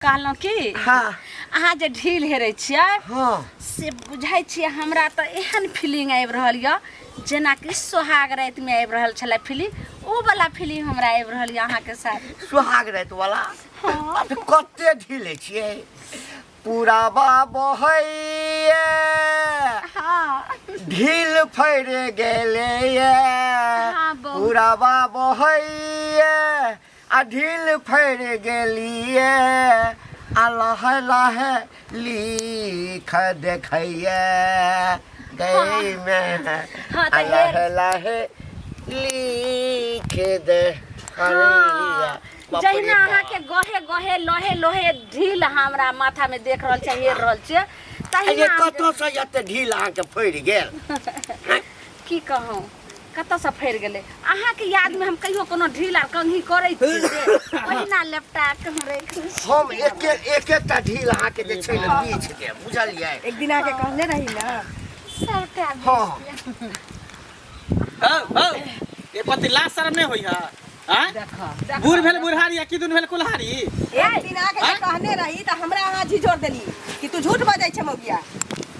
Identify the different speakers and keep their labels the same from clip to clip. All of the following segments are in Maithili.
Speaker 1: कहलहुँ कि
Speaker 2: हाँ
Speaker 1: अहाँ जे ढील हेरै छियै
Speaker 2: हाँ
Speaker 1: से बुझाइ छियै हमरा तऽ एहन फीलिंग आबि रहल यऽ जेनाकि सोहाग रातिमे आबि रहल छलै फीलिंग ओ वाला फीलिंग हमरा आबि रहल यऽ अहाँके साथ।
Speaker 2: सुहाग राति वाला?
Speaker 1: हाँ।
Speaker 2: तऽ कते ढीले छियै? पूरा बहैये
Speaker 1: हाँ।
Speaker 2: ढील फैर गेलै ये।
Speaker 1: हाँ, बहुत।
Speaker 2: पूरा बहैये आ ढील फैर गेलिए आ लहे लहे लिख देखैये गई में।
Speaker 1: हाँ,
Speaker 2: आ
Speaker 1: तऽ
Speaker 2: लहे लहे लिख दे।
Speaker 1: हाँ, जहिना अहाँके गहे गहे लोहे लोहे ढील हमरा माथा में देख रहल छै, हेर रहल छियै, तहिना हम
Speaker 2: कतऽसँ एते ढील अहाँके फड़ि गेल?
Speaker 1: की कहूँ, कतऽसँ फड़ि गेलै? अहाँके यादमे हम कहियो कोनो ढील आर कंघी करै छी से ओहिना लेपटा के हम राखि लै छी।
Speaker 2: हम एक एक एकटा ढील अहाँके जे छै ने बीछ देब, बुझलियै?
Speaker 3: एक दिन अहाँके कहने रही ने
Speaker 1: सबटा।
Speaker 2: हाँ।
Speaker 4: हौ हौ, ए पति लाज शरम नहि होइ है? आँय?
Speaker 1: देखऽ
Speaker 4: बूढ़ भेल बुढ़ारी आ किदुन भेल कुल्हारी।
Speaker 3: एक दिन अहाँके जे कहने रही तऽ हमरा अहाँ झिझोर देली कि तू झूठ बजै छै मौगिया।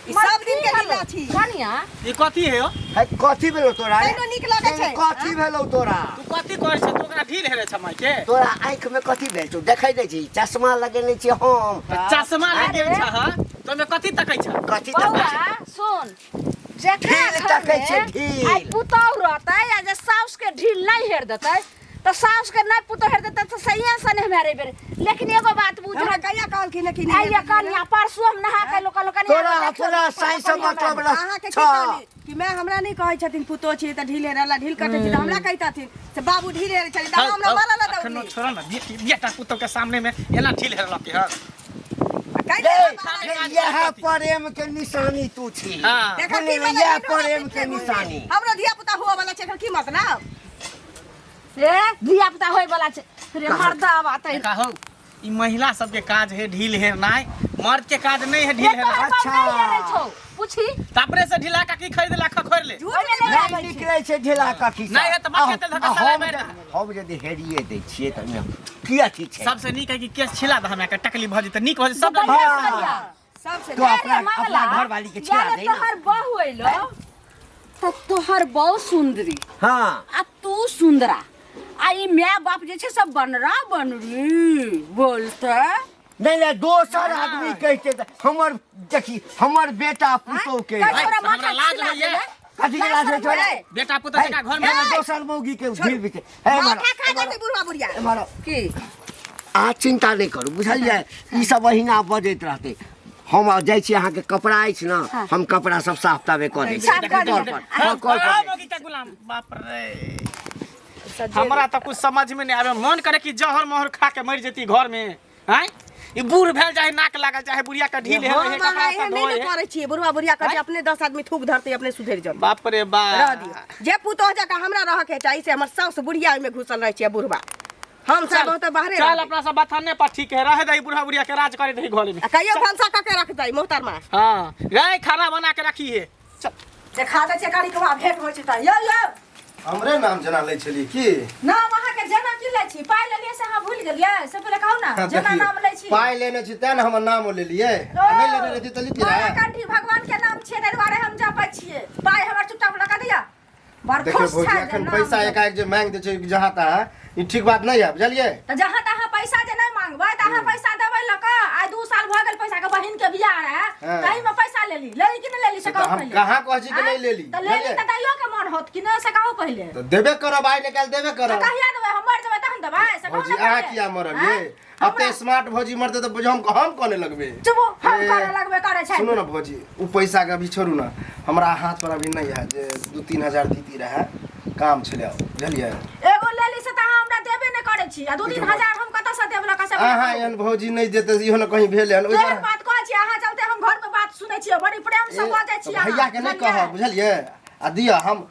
Speaker 3: ई सब दिन के लीला छी।
Speaker 1: कनिया,
Speaker 4: ई कथी है हो?
Speaker 2: है, कथी भेलौ तोरा रे?
Speaker 3: तैनो नीक लगै छै।
Speaker 2: कथी भेलौ तोरा?
Speaker 4: तू कथी करै छ? तू ओकरा ढील हेरे छ माय के?
Speaker 2: तोरा आँखि में कथी भेल छौ? देखै नहि छी? चश्मा लगेने छी हम।
Speaker 4: चश्मा लगे छ? हँ, तो ओहिमे कथी तकै छ?
Speaker 2: कथी तकै
Speaker 1: बौआ
Speaker 2: छै?
Speaker 1: सुन, जेकरा
Speaker 2: ढील
Speaker 1: घर
Speaker 2: तकै छै,
Speaker 1: में
Speaker 2: ढील।
Speaker 1: आइ पुतहु रहतै आ जे साउस के ढील नहि हेर देतै तऽ साउस के नहि पुतहु हेर देतै तऽ सहिए से नहि हमरा बेर। लेकिन एगो बात बुझ,
Speaker 3: हमरा कहिया कहलखिन कि नहि
Speaker 1: आइए
Speaker 3: हेर देलियै?
Speaker 1: कनिया, परसू हम नहा के लोक कनिया
Speaker 2: तोरा
Speaker 1: देखियौ,
Speaker 2: अपना साइ से
Speaker 1: कनिया
Speaker 2: मतलब
Speaker 1: हमरा-
Speaker 3: अहाँके की
Speaker 2: छ।
Speaker 3: कहली कि मैं हमरा नहीं कहै छथिन पुतोह छी तऽ ढील हेरला ढील कटै छी तऽ हमरा कहितथिन से बाबू ढील हेरै छलै तऽ हमरा मरल
Speaker 4: अखनो
Speaker 3: दौड़ली।
Speaker 4: छोड़ ना, बेटा पुतोह के सामने में एना ढील हेरलक हँ।
Speaker 3: कहि
Speaker 2: रे,
Speaker 3: दे बाबा।
Speaker 2: रे, इएह प्रेम के निशानी तू छी।
Speaker 4: हाँ।
Speaker 3: देखा की
Speaker 2: बुझलियै,
Speaker 3: मतलब
Speaker 2: इएह
Speaker 3: की हमरा
Speaker 2: प्रेम के
Speaker 3: पिटले
Speaker 2: निशानी।
Speaker 3: हमरो धिया पुता हुआ वाला छै, एकर की मतलब?
Speaker 1: ए धिया पुता होय वाला छै रे मर्दा आते।
Speaker 4: देखा हौ, ई महिला सबके काज है ढील हेरनाइ, मर्द के काज नहीं है ढील हेरनाइ।
Speaker 1: अच्छा नहीं हेरै छौ, पूछी
Speaker 4: तापरे से ढीला का की खरीद ला खखोर ले।
Speaker 3: झूठ नहीं
Speaker 2: नहि
Speaker 3: बाजै छै।
Speaker 2: निकलै छै ढेला कथी से।
Speaker 4: नहि है तऽ मक्के तेल धऽ कऽ सलाइ मारि दे।
Speaker 2: हम यदि हेरिए दै छियै तऽ ओहिमे की अथी छै?
Speaker 4: सबसे नीक है कि केस छिला दे हमरा के, टकली भऽ जेतै, नीक भऽ जेतै सब।
Speaker 2: हाँ।
Speaker 3: सबसे
Speaker 2: तो अपना
Speaker 1: अरे मंगला,
Speaker 2: अपना घरवाली के छिला
Speaker 1: यारे
Speaker 2: दे ना।
Speaker 1: तोहर बहू अइलो तऽ तोहर बहू सुंदरी
Speaker 2: हाँ
Speaker 1: आ तू सुंदरा आ ई my बाप जे छै सब बनरा बनरी बोलते।
Speaker 2: नहीं नहीं, दोसर आदमी कहते तऽ हमर देखी हमर बेटा पुतोह के
Speaker 1: कहि तोरा
Speaker 4: हमरा
Speaker 1: माथा
Speaker 4: लाज
Speaker 1: छिला
Speaker 4: होइए।
Speaker 1: देलै।
Speaker 2: कथी के लाज होइ तोरा?
Speaker 4: बेटा पुतोह जकाँ घर में
Speaker 2: हे, दोसर मौगी के ढील बिके हे मारो।
Speaker 3: माथा खा जेतै बुढ़वा बुढ़िया।
Speaker 2: मारो।
Speaker 1: की
Speaker 2: अहाँ चिंता नहि करू, बुझलियै? ई सब अहिना बजैत रहतै। हम जाइ छी, अहाँके कपड़ा अछि ने, हम कपड़ा सब साफ ताबे कऽ दै छी
Speaker 1: साफ कऽ
Speaker 2: कल
Speaker 1: दियौ।
Speaker 2: पर। हाँ, कल पर।
Speaker 4: मौगी के गुलाम, बाप रे, हमरा तऽ कुछ समझ में नहीं आवे। मन करे कि जहर मोहर खा के मर जेती घर में। आँय, ई बूढ़ भेल चाहे नाक लागल चाहे बुढ़िया के ढील
Speaker 3: हम
Speaker 4: हेरे हे
Speaker 3: अहाँ
Speaker 4: कपड़ा
Speaker 3: एहन
Speaker 4: सब
Speaker 3: नहि
Speaker 4: धोए
Speaker 3: ने
Speaker 4: हे।
Speaker 3: करै छियै बुढ़वा बुढ़िया कहै छै
Speaker 4: आँय?
Speaker 3: अपने 10 आदमी थूक धरतै, अपने सुधरि जेतै।
Speaker 4: बाप रे बाप।
Speaker 3: रह दियौ जे पुतोह जकाँ हमरा रहके चाही से हमर साउस बुढ़िया ओहिमे घुसल रहै छियै बुढ़वा। हम सब
Speaker 4: चल,
Speaker 3: बहुत बाहरे
Speaker 4: चल
Speaker 3: रहबै।
Speaker 4: अपना सब बथाने पर ठीक है, रहे दही बुढ़ा बुढ़िया के राज करे दही घर में।
Speaker 3: आ कहियो भनसा कऽ के रखतै मोहतरमा।
Speaker 4: हाँ रे, खाना बना के रखी है, चल।
Speaker 3: देखा दै छै कनिकवा भेंट होइ छै तऽ यौ यौ।
Speaker 5: हमरे नाम जना लै छलियै की?
Speaker 6: नाम अहाँके जेना की लै छी? पाइ लेलियै से अहाँ भूलि गेलियै? से पहिले कहू ने, जेना
Speaker 5: देखियौ,
Speaker 6: नाम लै छी।
Speaker 5: पाइ लेने छी तें ने हमर नाम लेलियै, आ नहि लेने रहितियै तऽ लितियै
Speaker 6: मारा
Speaker 5: रहए।
Speaker 6: कंठी भगवान के नाम छियै, ताहि दुआरे हम जपै छियै। पाइ हमर चुपचाप लऽ कऽ दिअ। बड़
Speaker 5: देखियौ
Speaker 6: खुश
Speaker 5: भौजी,
Speaker 6: छै जे
Speaker 5: एखन
Speaker 6: नाम
Speaker 5: पैसा
Speaker 6: जप।
Speaker 5: एकाएक जे मांगि दै छै जहाँ तहाँ, ई ठीक बात नहि है, बुझलियै?
Speaker 6: तऽ जहाँ तहाँ पैसा जे नहि मांगबै तऽ अहाँ पैसा देबै लऽ कऽ? आइ 2 साल भऽ गेल पैसा के, बहिन के बियाह रहए
Speaker 5: हाँ।
Speaker 6: ताहि में पैसा लेली, लेली कि नहि लेली से
Speaker 5: से तऽ
Speaker 6: कहू
Speaker 5: हम
Speaker 6: पहिले।
Speaker 5: कहाँ कहै छी कि नहि
Speaker 6: आँय?
Speaker 5: लेली,
Speaker 6: तऽ लेली
Speaker 5: बुझलियै?
Speaker 6: तऽ दैयो के मन होत कि नहि से कहू पहिले।
Speaker 5: तऽ देबे करब, आइ ने काल्हि देबे
Speaker 6: तऽ
Speaker 5: करब।
Speaker 6: कहिया देबै? हम मरि जेबै तहन देबै से कहू
Speaker 5: भौजी
Speaker 6: ने
Speaker 5: अहाँ
Speaker 6: पहिले।
Speaker 5: किया मरलियै?
Speaker 6: आँय?
Speaker 5: एते स्मार्ट भौजी मरतै तऽ बुझ हम कोने लगबै?
Speaker 6: चुपू, हम
Speaker 5: ए,
Speaker 6: करे लगबे करे छै।
Speaker 5: सुनू ने भौजी, ओ पैसा के अभी छोड़ू ने, हमरा हाथ पर अभी नहीं है जे 2-3 हजार दीती रहे, काम छलै, बुझलियै?
Speaker 6: एगो लेली से तऽ अहाँ हमरा देबे नहि करै छी आ 2-3 हजार हम कतऽ से देब लऽ कऽ से
Speaker 5: अहाँ एहन भौजी नहि देतै इहो ने कहीं भेल हन ओहि
Speaker 6: केहन
Speaker 5: दुआरे-
Speaker 6: बात कहै छी? अहाँ चलते हम घर में बात सुनै छियै, बड़ी प्रेम से बजै छी
Speaker 5: तऽ
Speaker 6: अहाँ,
Speaker 5: भैया के नहि
Speaker 6: बुझलियै?
Speaker 5: कहब, बुझलियै? आ दिअ, हम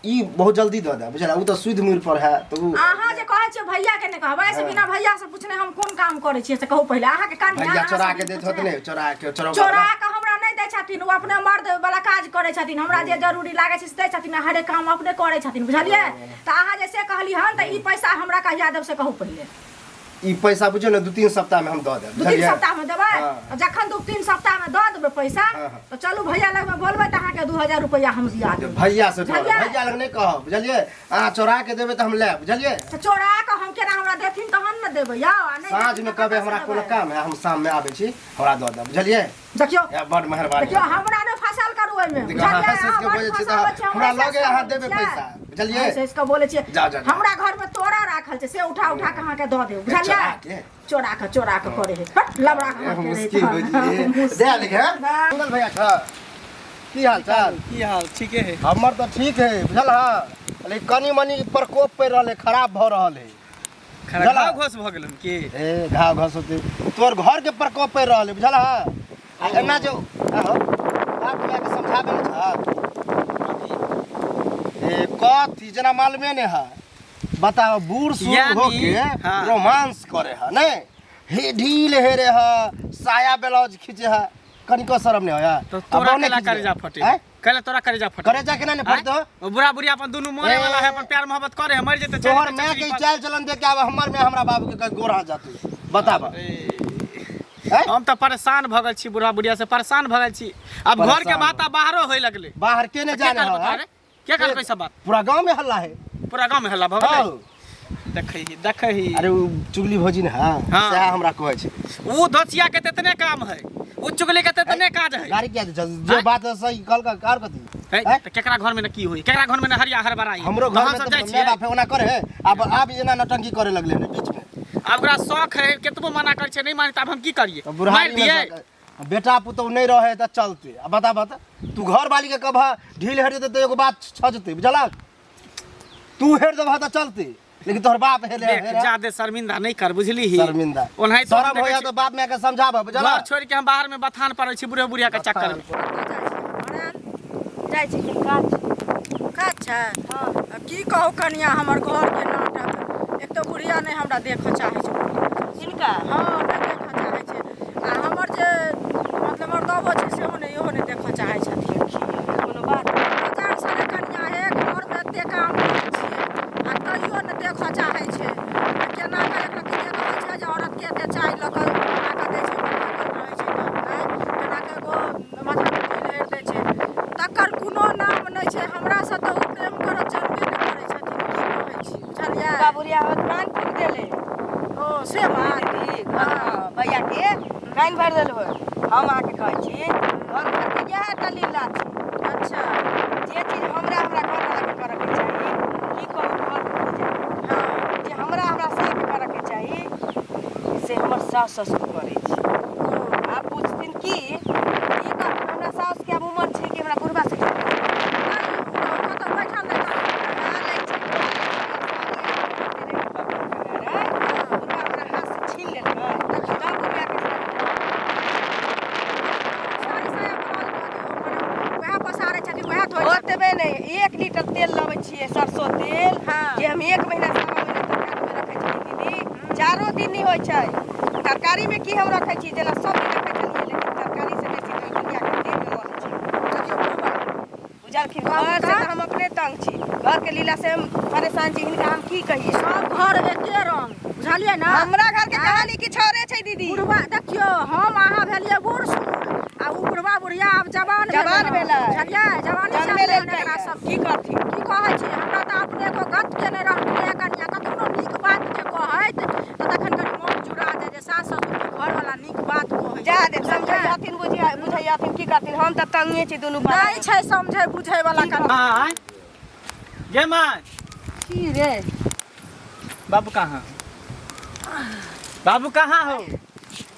Speaker 5: ई बहुत जल्दी दऽ देब, बुझलियै? ओ तऽ सुधि मुड़ि पर है तऽ उ
Speaker 6: अहाँ जे कहै छियै भैया के नहि कहबै से बिना भैया से पूछने हम कोन काम करै छियै से कहू पहिले। अहाँके कान
Speaker 5: भैया चोरा के देत होत ने? चोरा के चोरा
Speaker 6: चोरा के हमरा नहि दै छथिन, ओ अपने मर्द वाला काज करै छथिन। हमरा जे जरूरी लागै छै से दै छथिन आ हरेक काम अपने करै छथिन, बुझलियै? तऽ अहाँ जे से कहली हन तऽ ई पैसा हमरा कहिया देब से कहू पहिले।
Speaker 5: ई पैसा बुझियौ ने 2-3 सप्ताह में हम दऽ देब।
Speaker 6: 2-3
Speaker 5: बुझलियै?
Speaker 6: सप्ताह में देबै?
Speaker 5: हाँ।
Speaker 6: जखन 2-3 सप्ताह में दऽ देबै पैसा
Speaker 5: हाँ, हाँ।
Speaker 6: तऽ चलू भैया लग में बोलबै तऽ अहाँके 2000 रुपैआ हम दिया देब।
Speaker 5: भैया से डर,
Speaker 6: बुझलियै?
Speaker 5: भैया लग नहि कहब, बुझलियै? अहाँ चोरा के देबै तऽ हम लेब, बुझलियै?
Speaker 6: तऽ चोरा कऽ हम केना, हमरा देथिन तहन ने देबै यौ, आ नहि
Speaker 5: साँझ में
Speaker 6: देथिन तऽ
Speaker 5: कहबै
Speaker 6: कतऽ
Speaker 5: हमरा
Speaker 6: से
Speaker 5: कोनो
Speaker 6: देबै?
Speaker 5: काम है, हम शाम में आबै छी, हमरा दऽ देब, बुझलियै?
Speaker 6: देखियौ,
Speaker 5: या बड मेहरबानी।
Speaker 6: देखियौ, हमरा नहि फसल करू ओहिमे,
Speaker 5: देखियौ, अहाँ
Speaker 6: बुझलियै?
Speaker 5: हँसि हँसि के
Speaker 6: अहाँ
Speaker 5: बजै
Speaker 6: बड
Speaker 5: छी तऽ
Speaker 6: फसाबै छी, हम
Speaker 5: हमरा
Speaker 6: हँसि
Speaker 5: लगे
Speaker 6: हँसि
Speaker 5: अहाँ
Speaker 6: कऽ
Speaker 5: देबै
Speaker 6: बोलै छियै।
Speaker 5: पैसा, बुझलियै?
Speaker 6: हँसि हँसि कऽ बोलै छियै।
Speaker 5: जाउ, जाउ, जाउ।
Speaker 6: हमरा घर में तोरा राखल छै, से उठा उठा कऽ अहाँके दऽ देब, बुझलियै?
Speaker 5: चोरा के?
Speaker 6: चोरा कऽ, चोरा कऽ करै है। हट, लबड़ा कऽ अहाँके रहै
Speaker 5: मुश्किल
Speaker 6: तहन।
Speaker 5: बुझलियै। दे लिखे, हैं? मंगल भैया छह, की हाल चाल?
Speaker 4: की हाल? ठीके है।
Speaker 5: हमर तऽ ठीक है, बुझल हँ, लेकिन कनि मनि प्रकोप पड़ि रहल है, खराब भऽ रहल है।
Speaker 4: खराब घाव घोस भऽ गेल की?
Speaker 5: ए घाव घास होते तोर घर के प्रकोप पड़ि रहल है, बुझल हँ? आ एना जो आहो बाप माय के समझाबे ने छह। ए कथी जेना मालूमे नहि है, बताओ, बूढ़ सूढ़
Speaker 4: यानी,
Speaker 5: होके
Speaker 4: हाँ।
Speaker 5: रोमांस करे है, नहीं हे ढील हेरे है, साया ब्लाउज खींचे है, कनिको शरम नहीं होया।
Speaker 4: तो
Speaker 5: आ
Speaker 4: तोरा
Speaker 5: बौने
Speaker 4: केला
Speaker 5: खींच ले।
Speaker 4: करेजा फटे?
Speaker 5: आँय?
Speaker 4: केला तोरा करेजा फटे?
Speaker 5: करेजा केना नहीं फटतो?
Speaker 4: आँय? बुढ़ा बुढ़िया अपन दुनू मरे वाला है, अपन प्यार मोहब्बत करे है, मर जेते।
Speaker 5: तोहर माय के चाल चलन देख के आब हमर माय हमरा बाबू के गोर हाथ जाते, बताब। आँय?
Speaker 4: हम तऽ परेशान भऽ गेल छी, बुढ़ा बुढ़िया से परेशान भऽ गेल छी। आब घर के
Speaker 5: परेशान
Speaker 4: बात आब बाहरो होय लगले।
Speaker 5: बाहर के नहीं
Speaker 4: के
Speaker 5: जाने
Speaker 4: कहलको
Speaker 5: है?
Speaker 4: तोरा रे? के कहलको ई सब बात?
Speaker 5: पूरा गांव में हल्ला है।
Speaker 4: पूरा गांव में हल्ला भऽ गेलै?
Speaker 5: हाँ।
Speaker 4: देखही देखही।
Speaker 5: अरे उ चुगली भौजी ने, हाँ,
Speaker 4: हाँ।
Speaker 5: सएह हमरा कहै छै।
Speaker 4: उ धोचिया के तेतने काम है, उ चुगली के तेतने काज है।
Speaker 5: गाड़ी किया दै छौ? जे
Speaker 4: आँय?
Speaker 5: बात है सही कहलक, कार कथी?
Speaker 4: है,
Speaker 5: आँय?
Speaker 4: तऽ केकरा घर में न की होई, केकरा घर में न हरिया हरबराई?
Speaker 5: हमरो
Speaker 4: तऽ
Speaker 5: घर
Speaker 4: हम
Speaker 5: में
Speaker 4: सब
Speaker 5: तऽ
Speaker 4: जाइ
Speaker 5: माय
Speaker 4: छियै।
Speaker 5: बाप ओना करे है, आब आब एना नौटंकी करे लगले ने बीच में।
Speaker 4: आब ओकरा शौक है, केतबो मना करै छै नहि माने, तऽ आब हम की करियै?
Speaker 5: तऽ बुढ़ारी
Speaker 4: मारि
Speaker 5: में
Speaker 4: दियै?
Speaker 5: बेटा पुतोह नहीं रहे तऽ चलते। आ बता बता, तू घर वाली के कब ढील हेर जेतै तऽ एगो बात छजतै, बुझलक? तू हेर देबह तऽ चलते, लेकिन तोहर बाप हेर
Speaker 4: देख,
Speaker 5: हेर
Speaker 4: जादे शर्मिंदा नहीं कर, बुझली ही?
Speaker 5: शर्मिंदा।
Speaker 4: ओनाहि तो हम
Speaker 5: शरम
Speaker 4: देखै
Speaker 5: होया
Speaker 4: छी-
Speaker 5: तऽ बाप माय के समझाबह, बुझलक?
Speaker 4: घर छोड़ के हम बाहर में बथान पड़ै छी बूढ़े बुढ़िया के चक्कर में।
Speaker 6: जाइ छी कि काज काज छै? आ की कहू कनिया, हमर घरके नाटक। एक तऽ बुढ़िया नहि हमरा देखऽ चाहै छै।
Speaker 3: हिनका?
Speaker 6: हँ, नहि देखऽ चाहै छै। आ हमर जे मतलब मर्दबो छै, सेहो नहि, इहो नहि देखऽ चाहै छथिन।
Speaker 3: कोनो बात
Speaker 6: हजार सारे कनिया हे, घरमे एते काम करै छियै आ तैयो नहि देखऽ चाहै छै। आ केना कऽ एक रत्ती जे कहै छै जे औरतके एते चाय लऽ कऽ बना कऽ दै छै, थाकल रहै छै तऽ आँय केना कऽ एगो माथा ढील हेर दै छै, तकर कोनो नाम नहि छै। हमरासँ तऽ ओ प्रेम करऽ जनबे नहि करै छथिन। की कहै छी, बुझलियै?
Speaker 3: हुनका बुढ़िया हमर कान फूकि देले।
Speaker 6: ओ से बात?
Speaker 3: दीदी, हँ, भैया के कान भरि देलबै। हम अहाँके कहै छी, घर घरके इएह टा लीला छै।
Speaker 6: अच्छा।
Speaker 3: जे चीज हमरा हमरा घरवालाके करऽके चाही, की कहू, घरके पूजा जे हमरा हमरा साथके करऽके चाही, से हमर सास ससुर करै छै। आब पूछथिन की ई कहथिन, हमरा सासके आब उमर छै कि हमरा बुढ़बा से
Speaker 6: नहि, ओ कतऽ बैठल रहै?
Speaker 3: हमरा हाथ से छीन लेलकै तब बुढ़िया के
Speaker 6: साड़ी साया ब्लाउज कऽ दियौ, मने वएह पसारै छथिन, वएह धोइ छथिन।
Speaker 3: ओतबे नहि, 1 लीटर तेल लबै छियै, सरसो तेल, जे हम 1 महीना 1.25 महीना तरकारीमे रखै छलियै दीदी, 4 दिन नहि होइ छै। तरकारीमे की हम रखै छी, जेना सब दिन रखै छलियै, लेकिन तरकारी से बेसी तऽ ओहि बुढ़ियाके देहमे मरै छै।
Speaker 6: देखियौ बुढ़बा।
Speaker 3: बुझलखिन? घर से तऽ हम अपने तंग छी, घरके लीला से हम परेशान छी। हिनका हम की कहियै?
Speaker 6: सब घर एके रंग, बुझलियै ने?
Speaker 3: हमरा घरके कहानी किछु औरे छै दीदी।
Speaker 6: बुढ़बा देखियौ, हम अहाँ भेलियै बूढ़ सूढ़ आ ओ बुढ़बा बुढ़िया आब जवान।
Speaker 3: जवान भेलै।
Speaker 6: बुझलियै? जवानी
Speaker 3: जन्मे
Speaker 6: से
Speaker 3: लेलकै।
Speaker 6: एकरा सब
Speaker 3: की करथिन?
Speaker 6: की कहै छी, हमरा तऽ अपने को गत के नहि रहतियै कनिया। कखनो नीक बात जे कहैत तऽ तखन कनि मोन जुड़ा जाय जे सास ससुरके घरवाला नीक बात कहै।
Speaker 3: जा दे, समझैयाथिन, बुझैयाथिन, की करथिन? हम तऽ तंगे छी दुनू
Speaker 6: नहि
Speaker 3: भाई।
Speaker 6: छै समझै बुझै वाला कनिया।
Speaker 4: आय गे माय।
Speaker 1: की रे?
Speaker 4: बाबू कहाँ? बाबू कहाँ हो?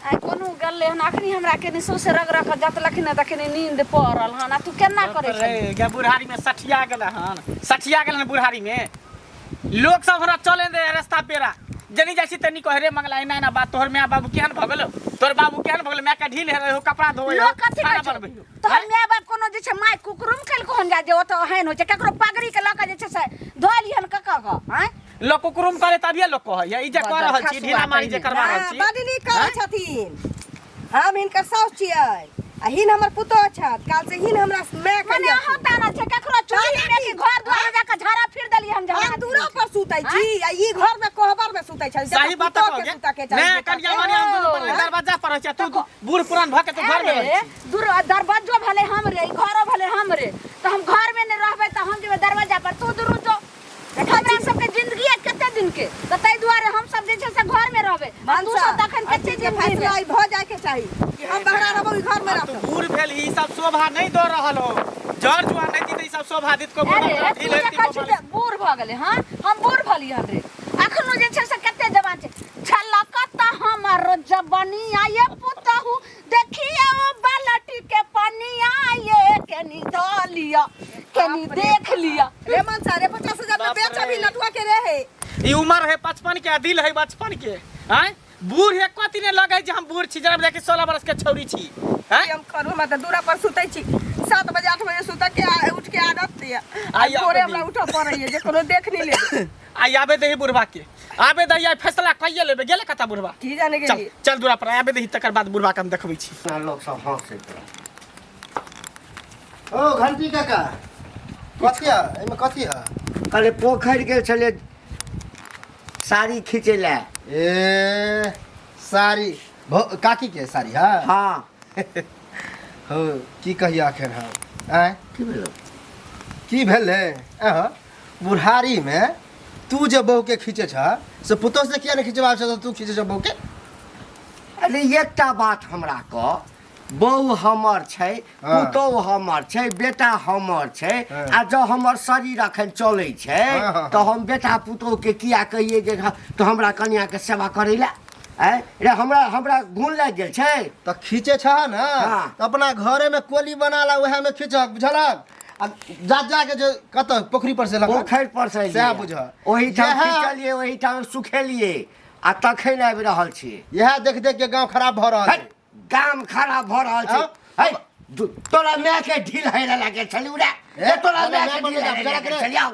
Speaker 1: आइ कोनो गेलै हन, अखनी हमरा केने सौंसे रग रग कऽ जतलखिन तखनी नींद पड़ल हन। आ तू केना करै छही?
Speaker 4: रे गे, बुढ़ारी में सठिया गेल हन, सठिया गेल हन बुढ़ारी में। लोग सब हमरा चले दे रास्ता पेरा, जनी जाइ छी तनी कहे रे मंगला, एना एना बात, तोहर माय बाबू केहन भऽ गेलौ, तोहर बाबू केहन भऽ गेलौ, माय के ढील हे हो, कपड़ा धोए हो,
Speaker 1: लोग कथी
Speaker 4: खाना
Speaker 1: कहै छौ?
Speaker 4: बनबै हो।
Speaker 1: तोहर माय बाप कोनो जे छै माय कुकरुम केलको हन जा जे ओतऽ एहन होइ छै? ककरो पगड़ी के लऽ कऽ जे छै से धोलिहन ककऽ कऽ आँय?
Speaker 4: लोग कुकरुम करे तभिए लोग कहै ई जे कह रहल छी, ढीला मारी जे करवा रहल छी।
Speaker 3: बड नीक करै छथिन। हम हिनकर साउस छियै। आ हिन हमर पुतोह छथि काल से हिन हमरा माय
Speaker 1: मने अहाँ ताना छै ककरो चूल्ही में कि घर द्वार जाके झाड़ा फिर देली हम झाड़ा
Speaker 3: हम दूरा पर सुतै छी आ ई घर में कोहबर में सुतै छथि
Speaker 4: सही बात
Speaker 3: पुतोह
Speaker 4: कह
Speaker 3: के सुतऽ के चाही
Speaker 4: ने
Speaker 3: बेटा
Speaker 4: कनिया
Speaker 3: के।
Speaker 4: मनिया हम दुनू पर दरवाजा पर रहै छी तू बूढ़ पुरान भऽ के तू घर में रहै
Speaker 1: अरे
Speaker 4: छी
Speaker 1: दूर दरवाजो भले हमरे ई घरो भले हमरे तऽ हम घर में नहि रहबै तऽ हम जेबै दरवाजा पर तू दुनू जो हमरा सबके जिंदगी है कते दिन के तऽ ताहि दुआरे हम सब जे छै से घर में रहबै आ तू सब तखन
Speaker 3: एहि
Speaker 1: कते
Speaker 3: चीज के
Speaker 1: दिन
Speaker 3: फैसला
Speaker 1: जीबै
Speaker 3: ई भऽ जाय के चाही कि हम बहरा रहबो ई घर में
Speaker 4: आब तू
Speaker 3: रहतौ
Speaker 4: बूढ़ भेल ई सब शोभा नहीं दऽ रहल हो जर जुआ नहीं दी तऽ ई सब शोभा देत को
Speaker 1: अरे तू जे कहै छी जे बूढ़ भऽ गेलै हँ हम बूढ़ भलियै हन रे अखनो जे छै से कते जवान छै छलकत हमर जबनिया ये पुतहु देखिए ओ बालटी के पनिया ये कनी धऽ लिअ कनी देख लिअ
Speaker 3: रे मनसा रे 50,000 में
Speaker 4: बाप
Speaker 3: बेच अभी
Speaker 4: रे।
Speaker 3: लटुआ के रे है
Speaker 4: ई उम्र है 55 के आ दिल है बचपन के आँय बूढ़ है कथी ने लगे जे हम बूढ़ छी जरा देखी 16 बरस के छौरी छी आँय
Speaker 3: हम करू हमरा तऽ दूरा पर सुतै छी 7 बजे 8 बजे सुतऽ के उठ के आदत ये
Speaker 4: आइ
Speaker 3: आ भोरे
Speaker 4: आबे
Speaker 3: हमरा उठऽ पड़ैये जे कोनो देख नहीं ले
Speaker 4: आइ आबे दही बुढ़वा के आबे दही आइ फैसला कइये लेबे गेले कता बुढ़वा
Speaker 3: की जाने
Speaker 4: चल
Speaker 3: गेलियै
Speaker 4: चल दूरा पर आबे दही तकर बाद बुढ़वा के हम देखबै छी
Speaker 2: ना लोक सब हंसैत रहत
Speaker 5: ओ घंटी काका कथी है एहिमे कथी है
Speaker 2: कहले पोखरि गेल छलियै साड़ी खींचै लए
Speaker 5: ए साड़ी काकी के साड़ी है
Speaker 2: हाँ
Speaker 5: हो की कहिया अखन हम आँय
Speaker 2: की भेलो
Speaker 5: की भेलै अहाँ बुढ़ारी में तू जे बहू के खींचे छ से पुतोह से किया नहीं खिंचवाबै छ तू खींचे छ बहू के
Speaker 2: अरे एकटा बात हमरा कह बहू हमर छै
Speaker 5: हाँ।
Speaker 2: पुतोहु हमर छै बेटा हमर छै
Speaker 5: हाँ।
Speaker 2: आ जँ हमर शरीर अखन चलै छै
Speaker 5: हाँ, हाँ,
Speaker 2: तऽ हम बेटा पुतोहुके किया कहियै जे तऽ हमरा कनियाके सेवा करै लए आँय रे हमरा हमरा गुण लागि गेल छै
Speaker 5: तऽ खींचे छ ने
Speaker 2: हाँ।
Speaker 5: तऽ अपना घरे में कोली बना ला उएह में खींचक बुझलक आ जा जा के जे कतऽ पोखरी पर से लगा
Speaker 2: पोखरि पर से
Speaker 5: सएह बुझह।
Speaker 2: ओहिठाम
Speaker 5: इएह-
Speaker 2: खींचलियै ओहिठाम सुखेलियै आ तखन आबि रहल छियै
Speaker 5: इएह देख देख के गांव खराब भऽ रहल
Speaker 2: हट,
Speaker 5: है
Speaker 2: गाम खराब भऽ रहल छै
Speaker 5: हाँ?
Speaker 2: है तोरा माय के ढील हेरे लागे छली उड़ा
Speaker 5: ए,
Speaker 2: तोरा
Speaker 5: हमरा
Speaker 2: माय के
Speaker 5: माय
Speaker 2: ढील
Speaker 5: पर
Speaker 2: हेरे
Speaker 5: जरा
Speaker 2: लागे
Speaker 5: करे।
Speaker 2: छली आउ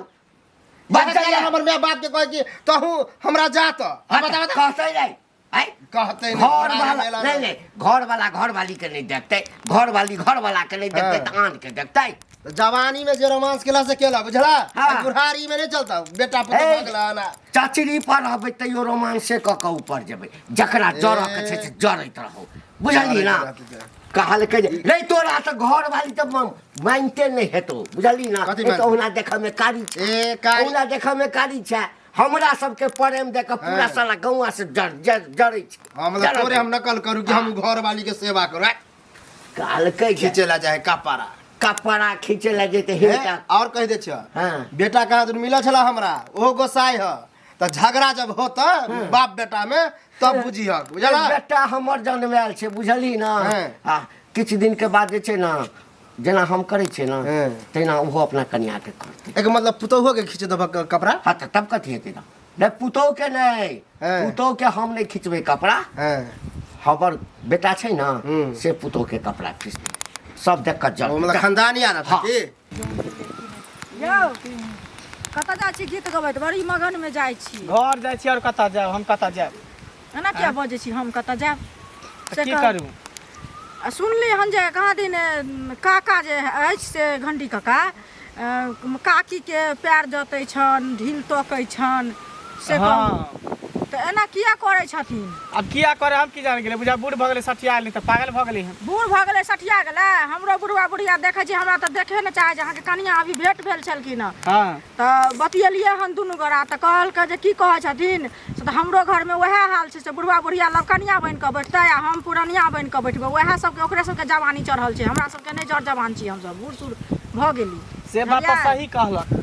Speaker 5: बच्चा
Speaker 2: बच्चा
Speaker 5: हमर माय बाप के कहे कि तहू हमरा जात बता बता
Speaker 2: कहते नहीं आय
Speaker 5: कहते नहीं,
Speaker 2: घर
Speaker 5: बड़ा
Speaker 2: वाला
Speaker 5: मेला
Speaker 2: नहीं नहीं घर वाला घर वाली के नहीं देखते घर वाली घर वाला के नहीं देखते
Speaker 5: हाँ।
Speaker 2: तऽ आन के देखते
Speaker 5: तऽ जवानी में जे रोमांस केला से केला बुझला
Speaker 2: हाँ।
Speaker 5: आ बुढ़ारी में नहीं चलता बेटा पुतोह
Speaker 2: ए,
Speaker 5: भऽ गेला ना
Speaker 2: चचरी पर रहबै तैयो रोमांसे कऽ कऽ ऊपर जेबै जकरा जरऽ के छै से जरैत रहू बुझलियै ना
Speaker 5: जरैत रहतै।
Speaker 2: कहलकै जे रे तोरा तऽ घर वाली तऽ मानिते नहि हेतौ बुझली ना
Speaker 5: कथी
Speaker 2: एक
Speaker 5: मानतै?
Speaker 2: ओहुना देखऽ मे कारी छै
Speaker 5: ए, कारी-
Speaker 2: ओहुना देखऽ मे कारी छै हमरा सबके प्रेम देख कऽ पूरा
Speaker 5: हाँ।
Speaker 2: साला गौआ से जर जर जरै छै
Speaker 5: हाँ मतलब
Speaker 2: जरत
Speaker 5: तोरे हम नकल करू कि हम घर वाली के सेवा करू आ,
Speaker 2: कहलकै जे
Speaker 5: खींचे ला जाए कपड़ा
Speaker 2: कपड़ा खींचे ला जेतै
Speaker 5: हे,
Speaker 2: हिनका
Speaker 5: और कह दे छ
Speaker 2: हाँ।
Speaker 5: बेटा कहाँ दिन मिलल छला हमरा ओहो गोसाई ह तऽ झगड़ा जब होत बाप बेटा में तब बुझिहक बुझला
Speaker 2: बेटा हमर जनमायल छै बुझली ना
Speaker 5: हाँ।
Speaker 2: आ किछु दिन के बाद जे छै ना जेना हम करै छियै ना
Speaker 5: हाँ।
Speaker 2: तहिना ओहो अपना कनियाके करतै
Speaker 5: एक मतलब पुतोहुओ के खींच देबक कपड़ा
Speaker 2: हाँ तऽ तब कथी हेतै ना नहि पुतोहु के नहि
Speaker 5: हाँ।
Speaker 2: पुतोहु के हम नहि खिचबै कपड़ा
Speaker 5: हाँ
Speaker 2: हमर बेटा छै ना
Speaker 5: हम्म।
Speaker 2: से पुतोहु के कपड़ा खिचतै सब देख कऽ
Speaker 5: ओ मतलब
Speaker 2: जल
Speaker 5: खानदानी आदत है
Speaker 2: हाँ।
Speaker 5: की
Speaker 6: यौ कतऽ जाइ छी गीत गबैत बड़ी मगनमे जाइ छी
Speaker 4: घर जाइ छी और कतऽ जायब हम कतऽ जायब
Speaker 6: एना किया बजै छी हम कतऽ जायब
Speaker 4: तऽ
Speaker 6: से
Speaker 4: की
Speaker 6: कहू।
Speaker 4: करू
Speaker 6: आ सुनली हन जे कहाँ दिन काका जे अछि से घंटी काका काकीके पैर जतै छनि ढील तोकै छनि से कहू
Speaker 4: हाँ
Speaker 6: तऽ एना किया करै छथिन
Speaker 4: अब किया करे हम की जान गेलै बुझा बूढ़ भऽ गेलै सठिया गेलै तऽ पागल भऽ गेलै हन
Speaker 6: बूढ़ भऽ गेलै सठिया गेलै हमरो बुढ़वा बुढ़िया देखै छी हमरा तऽ देखे नहि चाहै छै अहाँके कनिया अभी भेंट भेल छलखिन हँ
Speaker 4: हाँ
Speaker 6: तऽ बतियेलियै हन दुनू गोरा तऽ कहलकै जे की कहै छथिन से तऽ हमरो घरमे वएह हाल छै से बुढ़वा बुढ़िया लवकनिया बनि कऽ बैठतै आ हम पुरनिया बनि कऽ बैठबै वएह सबके ओकरे सबके जवानी चढ़ल छै हमरा सबके नहि जर जवान छी हमसब बूढ़ सूढ़ भऽ गेली
Speaker 4: से बात तऽ
Speaker 6: बुझलियै?
Speaker 4: सही कहलक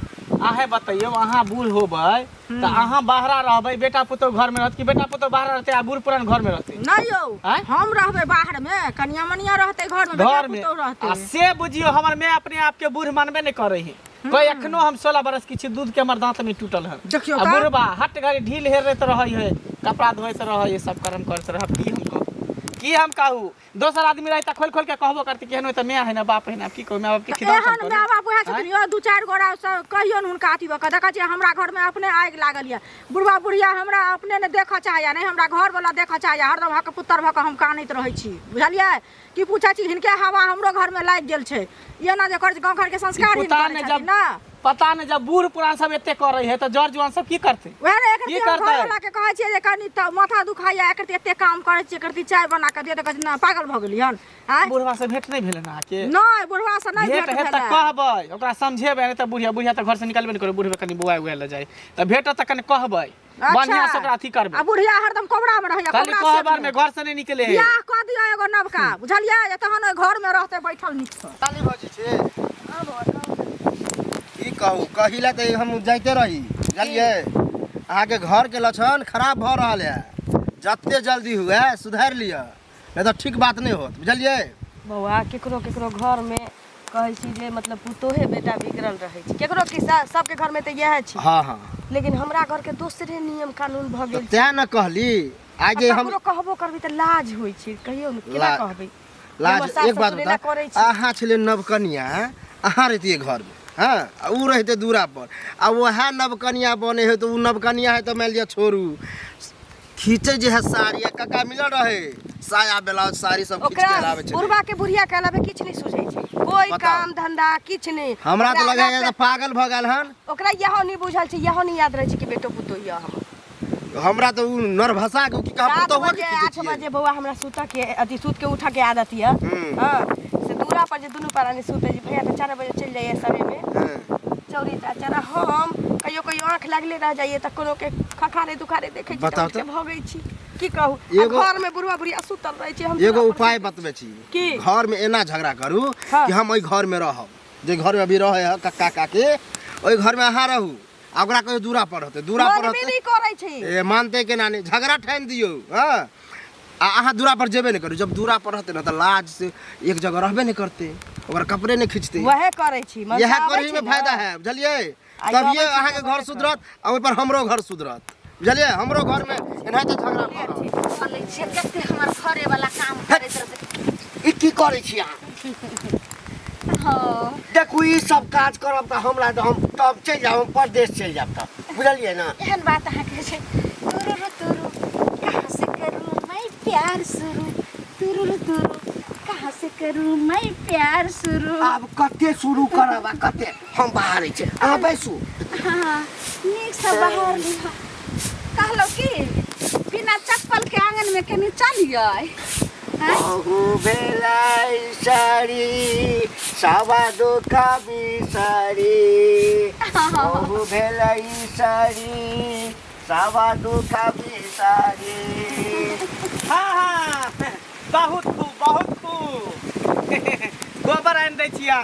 Speaker 4: अहें बतैयौ अहाँ बूढ़ होबै तऽ अहाँ बाहरा रहबै बेटा पुतोह घरमे रहत कि बेटा पुतोह बाहर रहतै आ बूढ़ पुरान घरमे रहतै
Speaker 6: नहि यौ
Speaker 4: आँय?
Speaker 6: हम रहबै बाहरमे कनिया मनिया रहतै घरमे बेटा
Speaker 4: घरमे
Speaker 6: पुतोह
Speaker 4: आ
Speaker 6: रहतै
Speaker 4: से बुझियौ हमर माय अपने आपके बूढ़ मानबे नहि करै है कोई एखनो हम 16 बरस की छी दूध के हमर दांत में टूटल है
Speaker 6: देखियौ
Speaker 4: आ
Speaker 6: तऽ।
Speaker 4: बुढ़बा हट घड़ी ढील हेरैत रहै है कपड़ा धोइत रहै है सब कर्म करैत रहै की हम कहू की हम कहू दोसर आदमी रही त खोल खोल के कहबो करती केहन होय त माय है ना बाप है ना की कहू माय बाप के खिदाम
Speaker 6: एहन माय बाप उएह छथिन यौ दू चारि गोरा सब कहियौ ने हुनका अथी भऽ कऽ देखै छियै हमरा घरमे अपने आगि लागल यऽ बुढ़बा बुढ़िया हमरा अपने ने देखऽ चाहैया नहि हमरा घरवला देखऽ चाहैया हरदम हक पुत्तर भऽ कऽ हम कानैत रहै छी बुझलियै की पूछै छी हिनके हवा हमरो घरमे लागि गेल छै एना जे करै छै गाँव घरके संस्कार
Speaker 4: पता
Speaker 6: हिनकर
Speaker 4: नहि
Speaker 6: छथिन
Speaker 4: जब
Speaker 6: ने
Speaker 4: पता नहि जब बूढ़ पुरान सब एते करै है तऽ जर जुआन सब की करतै
Speaker 6: वएह ने एकर
Speaker 4: की
Speaker 6: हम
Speaker 4: करतै?
Speaker 6: घरवला के कहै छियै जे कनि तऽ माथा दुखाइया एकर एते काम करै छियै एकर चाय बना कऽ दिअ तऽ कहै छै, ना पागल भऽ गेलियै हन आँय
Speaker 4: बुढ़वा से भेंट नहि भेलै ने अहाँके
Speaker 6: नहि बुढ़वा से नहि
Speaker 4: भेंट
Speaker 6: भेंट
Speaker 4: हेत तऽ
Speaker 6: भेलै
Speaker 4: कहबै ओकरा समझेबै नहि तऽ बुढ़िया बुढ़िया तऽ घर से निकलबे नहि करबै बुढ़बे कनि बौआ उआ लए जाइ तऽ भेटत तऽ कनि कहबै बढ़िया से ओकरा अथी करबै
Speaker 6: आ बुढ़िया हरदम कोबरा में रहैया
Speaker 4: खाली
Speaker 6: कोबरा
Speaker 4: कहब
Speaker 6: सेट
Speaker 4: में घर से नहीं निकले है
Speaker 6: बियाह कऽ दियौ एगो नवका बुझलियै जे तहन ओहि घर में रहतै बैठल नीकसँ
Speaker 5: ताली भजी छै की कहू कहिला तऽ हम जाइते रही बुझलियै अहाँके घरके लक्षण खराब भऽ रहल है जते जल्दी हुए सुधारि लिअ नहि तऽ ठीक बात नहि होत बुझलियै
Speaker 3: बौआ केकरो केकरो घरमे कहै छी जे मतलब पुतोहे बेटा बिगड़ल रहै छै केकरो की सबके घरमे तऽ इएह छै
Speaker 5: हँ हँ
Speaker 3: लेकिन हमरा घरके दोसरे नियम कानून भऽ
Speaker 5: तऽ
Speaker 3: गेल छै
Speaker 5: तें ने कहली आइ जे हम
Speaker 3: ककरो कहबो करबै तऽ लाज होइ छै कहियौ ने केना कहबै
Speaker 5: लाज
Speaker 3: हमर सास
Speaker 5: एक बात
Speaker 3: ससुर एना
Speaker 5: बता
Speaker 3: करै छै।
Speaker 5: अहाँ छलियै नवकनिया अहाँ रहितियै घरमे हँ आ उ रहितै दूरा पर आ वएह नवकनिया बनै है तऽ उ नवकनिया है तऽ मानि लिअ छोड़ू खींचे जे है साड़ी आ काका मिलल रहे साया ब्लाउज साड़ी सब खींच के
Speaker 3: ओकरा
Speaker 5: लाबै छलै
Speaker 3: बुढ़बा के बुढ़िया के अलावे किछु नहि सुझै छै कोई
Speaker 5: बताउ।
Speaker 3: काम धंधा किछु नहि
Speaker 5: हमरा तऽ
Speaker 3: ओकरा
Speaker 5: लगैया
Speaker 3: आगाँ
Speaker 5: जे पागल भऽ गेल हन
Speaker 3: ओकरा इहो नहि बुझल छै इहो नहि याद रहै छै कि बेटो पुतोह यऽ हमर
Speaker 5: हमरा तऽ उ नरभसा के की कहा
Speaker 3: सात
Speaker 5: पुतहुआ के
Speaker 3: बजे
Speaker 5: खींचै
Speaker 3: आठ
Speaker 5: छियै
Speaker 3: बजे बौआ हमरा सुतऽ के अथी सुत के उठऽ के आदत यऽ
Speaker 5: हम्म।
Speaker 3: हँ से दूरा पर जे दुनू प्राणी सुतै छी भैया तऽ 4 बजे चलि जाइए सवेरे
Speaker 5: हँ।
Speaker 3: चौरी चाचा हम कहियो कहियो आँख लागले रह जाइए तऽ कोनो के खखारे दुखारे देखै छी
Speaker 5: बताउ
Speaker 3: तऽ उठि के
Speaker 5: तऽ।
Speaker 3: भगै छी की कहू आ
Speaker 5: एगो-
Speaker 3: घर में बुढ़वा बुढ़िया सुतल रहै छै हम
Speaker 5: एगो
Speaker 3: दूरा पर
Speaker 5: उपाय बतबै छी
Speaker 3: की?
Speaker 5: घर में एना झगड़ा करू
Speaker 3: हाँ।
Speaker 5: कि हम एहि घर में रहब जे घर में अभी रहे है कक्का काकी ओहि घर में अहाँ रहू आ ओकरा कहियो दूरा पर रहतै दूरा पर
Speaker 3: मानबे
Speaker 5: रहतै
Speaker 3: नहि करै छै
Speaker 5: ए मानते केना नहि झगड़ा ठानि दियौ हँ आ अहाँ दूरा पर जेबे नहि करू जब दूरा पर रहतै ने तऽ लाज से एक जगह रहबे नहि करतै ओकर कपड़े नहि खींचतै
Speaker 3: वएह करै छी मनसा
Speaker 5: इएह
Speaker 3: आबै
Speaker 5: करही
Speaker 3: छै
Speaker 5: में
Speaker 3: ने।
Speaker 5: फायदा है बुझलियै
Speaker 3: आ
Speaker 5: तभिए
Speaker 3: अबै छै
Speaker 5: अहाँके
Speaker 3: तऽ
Speaker 5: घर
Speaker 3: वएह
Speaker 5: सुधरत आ ओहि पर हमरो घर सुधरत बुझलियै हमरो घरमे एनाहिते झगड़ा भऽ रहल छै।
Speaker 1: चलै छियै कते हमर घरे वाला काम करैत रहतै
Speaker 2: ई की करै छी अहाँ
Speaker 1: हँ
Speaker 2: देखू ई सब काज करब तऽ हमरा तऽ हम तब चलि जायब हम परदेश चलि जायब तब बुझलियै ने
Speaker 1: एहन बात अहाँके छै तुरु तुरु कहाँ से करूँ मैं प्यार शुरू तुरु तुरु कहाँ से करूँ मैं प्यार शुरू
Speaker 2: आब कते शुरू करब आ कते हम बाहर छी अहाँ बैसू
Speaker 1: हाँ नीकसँ बाहर लिह कहलहुँ कि बिना चप्पलके आङ्गनमे कनि चलियै आँय?
Speaker 2: बहु भेलै साड़ी सवा दुखा बिसारी बहु भेलै साड़ी सवा दुखा बिसारी
Speaker 4: हाँ हाँ बहुत खूब बहुत खूब गोबर आनि दै छियै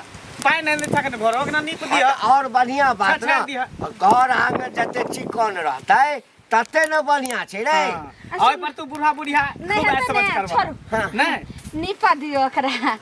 Speaker 4: पानि आनि दै छियै अखन घर ओकरा नीप दिअ
Speaker 2: और बढ़िया बात
Speaker 4: छछारि
Speaker 2: ना
Speaker 4: दिहऽ।
Speaker 2: घर आंगन जते चिकन रहतै तते ने बढ़िया छै रे
Speaker 4: हाँ। ओहि पर तू बूढ़ा बुढ़िया
Speaker 1: नहीं
Speaker 4: खूब
Speaker 1: हेतै
Speaker 4: ऐश समझ
Speaker 1: ने,
Speaker 4: करबह।
Speaker 1: छोड़ू।
Speaker 2: हाँ।
Speaker 4: नहीं
Speaker 1: निपा दियो ओकरा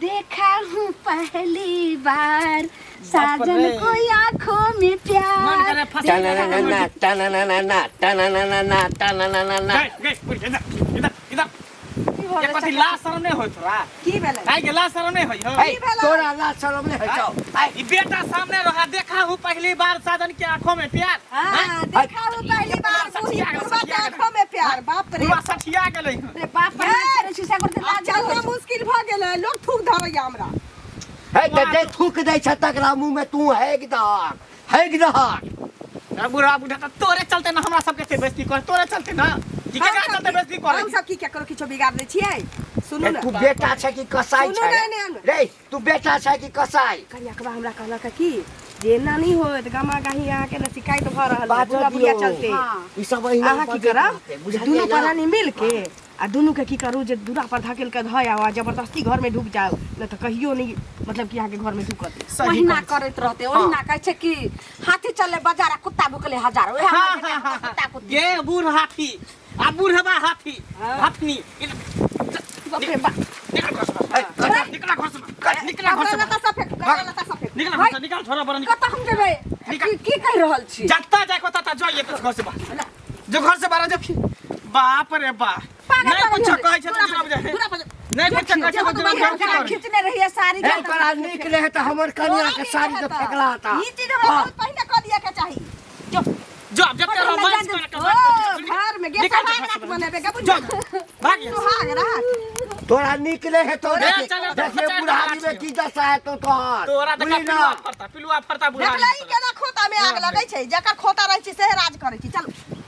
Speaker 1: देखा हूँ पहली बार साजन
Speaker 4: रे।
Speaker 1: को आंखों में
Speaker 4: मन
Speaker 1: प्यार
Speaker 4: करे फंसी
Speaker 2: टनननना टनननना टनननना टनननना
Speaker 4: गई गई बुढ़िया इधर इधर इधर
Speaker 3: की भऽ
Speaker 4: ये
Speaker 3: गेल
Speaker 4: कथी
Speaker 3: चाचा?
Speaker 4: लाज शरम नहीं होय तोरा
Speaker 3: की भेलै
Speaker 4: काहे के लाज शरम नहीं होय हो
Speaker 2: ए, तोरा लाज शरम नहीं होइ छौ
Speaker 4: आय, ई बेटा सामने रहा देखा हूँ पहली बार साजन के आंखों में प्यार
Speaker 6: हाँ देखा हूँ पहली बार बूढ़ी
Speaker 4: सठिया गेलै,
Speaker 6: बुढ़वा के
Speaker 4: सठिया
Speaker 6: आंखों में प्यार बाप रे
Speaker 4: बुढ़वा सठिया गेलै
Speaker 1: रे बाप रे चलै छी से करते
Speaker 6: आब
Speaker 1: लाज
Speaker 6: चलना मुश्किल भऽ गेलै लोग थूक धरैया हमरा
Speaker 2: हे तऽ जे थूक दै छै तकरा मुँह में तू हेग दहक हेग दहक
Speaker 4: अरे बुढ़ा बुढ़ा तऽ तोरे चलते ना हमरा सबके एते बेइज्जती कर तोरे चलते ना कि केकरा चलते बेइज्जती कर
Speaker 6: हम सब की केकरो किछो बिगाड़ दै छियै सुनू
Speaker 2: रे,
Speaker 6: ने
Speaker 2: तू बेटा छै कि कसाई
Speaker 6: सुनू
Speaker 2: छै
Speaker 6: ने, ने, ने।
Speaker 2: रे तू बेटा छै कि कसाई
Speaker 3: करियकबा हमरा कहलक की जे एना नहि होत गामा गाही अहाँके ने शिकायत भऽ रहल है
Speaker 2: बाजऽ
Speaker 3: बुढ़ा बुढ़िया
Speaker 2: दियौ।
Speaker 3: चलते
Speaker 1: हाँ।
Speaker 2: ई सब अहिना
Speaker 3: अहाँ की
Speaker 2: बजैत
Speaker 3: करब
Speaker 2: रहतै, बुझलियै
Speaker 3: दुनू
Speaker 2: ना?
Speaker 3: प्राणी मिल के आ दुनू के की करू जे दूरा पर धकेल के धऽ आउ आ जबरदस्ती घर में ढुक जाउ नहि तऽ कहियो नहि मतलब कि अहाँके घर में ढुकत
Speaker 1: ओहिना करैत रहते ओहिना कहै छै कि हाथी चले बाजार आ कुत्ता भुकले हजार ओएह
Speaker 4: हाँ,
Speaker 1: हमर
Speaker 4: हाँ, हाँ,
Speaker 1: कुत्ता
Speaker 4: हाँ।
Speaker 1: कुत्ती
Speaker 4: गे बूढ़ हाथी आ बूढ़वा हाथी हथनी
Speaker 1: बाप रे बाप
Speaker 4: निकल घर से निकल घर से निकल घर से
Speaker 6: लता सब फेंक लता सब फेंक
Speaker 4: निकल घर से निकल छोरा बड़ा निकल
Speaker 1: कतऽ हम जेबै
Speaker 4: निकल।
Speaker 1: की की कहि रहल छी
Speaker 4: जत्ता जाय को तत्ता जाइए तो घर से बाहर जो घर से बाहर जो बाप रे बाप
Speaker 1: पागल
Speaker 4: नहीं
Speaker 1: भऽ
Speaker 4: कुछो
Speaker 1: गेलियै।
Speaker 4: कहै छै तऽ जेना बुझाइ।
Speaker 1: दूरा पर जो।
Speaker 4: नहीं कुछो कहै छै तऽ जेना
Speaker 1: देखियौ,
Speaker 4: बुझाइ।
Speaker 1: जेना खींचने रहियै साड़ी
Speaker 2: हे तोरा नीक रहे तऽ हमर कनिया के साड़ी के फेकला था
Speaker 6: ई चीज हमरा बहुत पहिने कऽ दिअ के चाही
Speaker 4: जो जो जते रोमांस करे के
Speaker 6: ओ घर में गे
Speaker 4: निकाल
Speaker 6: सुहाग रात मनेबे के
Speaker 4: जो
Speaker 6: बुझ
Speaker 4: भाग यहाँ से।
Speaker 6: सुहाग रात
Speaker 2: तोरा नीक रहे तो
Speaker 4: ए,
Speaker 2: देखिए
Speaker 4: चल, चल,
Speaker 2: देखिए
Speaker 4: चल,
Speaker 2: बुढ़ारी में
Speaker 4: चल।
Speaker 2: की दशा है तो तोहर
Speaker 4: तोरा देखा
Speaker 2: बुझली ना?
Speaker 4: पिलुआ फरता पिलुआ फरता बुढ़ारी
Speaker 6: देखला ई केना खोता में आग लगै छै जकर खोता रहै छै सेहे राज करै छै चलू।